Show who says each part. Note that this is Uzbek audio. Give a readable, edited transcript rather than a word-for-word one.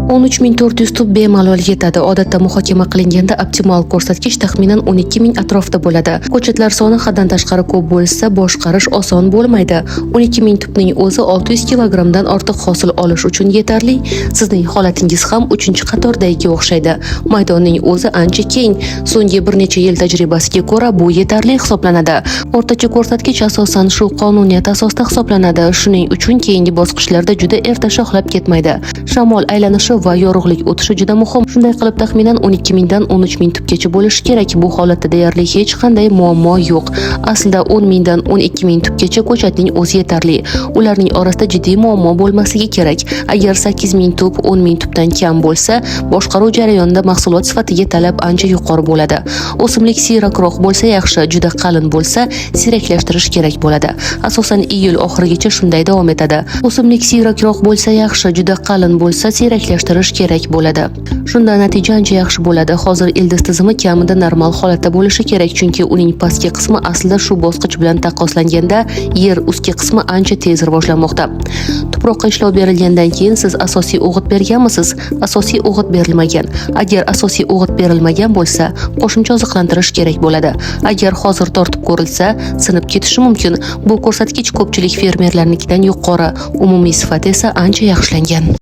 Speaker 1: 13 400 tub bemalol yetadi. Odatda muhokama qilinganda optimal ko'rsatkich taxminan 12 ming atrofida bo'ladi. Ko'chatlar soni haddan tashqari ko'p bo'lsa, boshqarish oson bo'lmaydi. 12 ming tubning o'zi 600 kilogrammdan ortiq hosil olish uchun yetarli. Sizning holatingiz ham uchinchi qatordagiga o'xshaydi. Maydonning o'zi ancha keng. So'nggi bir necha yil tajribasiga ko'ra, bu yetarli hisoblanadi. O'rtacha ko'rsatkich asosan shu qonuniyat asosida hisoblanadi. Shuning uchun keyingi bosqichlarda juda erta shoxlab ketmaydi. Shamol aylanishi va yorug'lik o'tishi juda muhim. Shunday qilib, taxminan 12 mingdan 13 ming tubgacha bo'lishi kerak. Bu holatda deyarli hech qanday muammo yo'q. Aslida 10 mingdan 12 ming tubgacha ko'chatning o'zi yetarli. Ularning orasida jiddiy muammo bo'lmasligi kerak. Agar 8 ming tub 10 ming tubdan kam bo'lsa, boshqaruv jarayonida mahsulot sifatiga talab ancha yuqori bo'ladi. O'simlik siyrakroq bo'lsa yaxshi, juda qalin bo'lsa, siyraklashtirish kerak bo'ladi. Asosan iyul oxirigacha shunday davom etadi. O'simlik siyrakroq bo'lsa yaxshi, juda qalin bo'lsa, siyraklashtirish kerak bo'ladi. Shunda natija ancha yaxshi bo'ladi. Hozir ildiz tizimi kamida normal holatda bo'lishi kerak, chunki uning pastki qismi aslida shu bosqich bilan taqqoslanganda yer ustki qismi ancha tez rivojlanmoqda. Tuproqqa ishlov berilgandan keyin siz asosiy o'g'it berganmisiz? Asosiy o'g'it berilmagan. Agar asosiy o'g'it berilmagan bo'lsa, qo'shimcha oziqlantirish kerak bo'ladi. Agar hozir tortib ko'rilsa, sinib ketishi mumkin. Bu ko'rsatkich ko'pchilik fermerlarnikidan yuqori, umumiy sifat esa ancha yaxshilangan.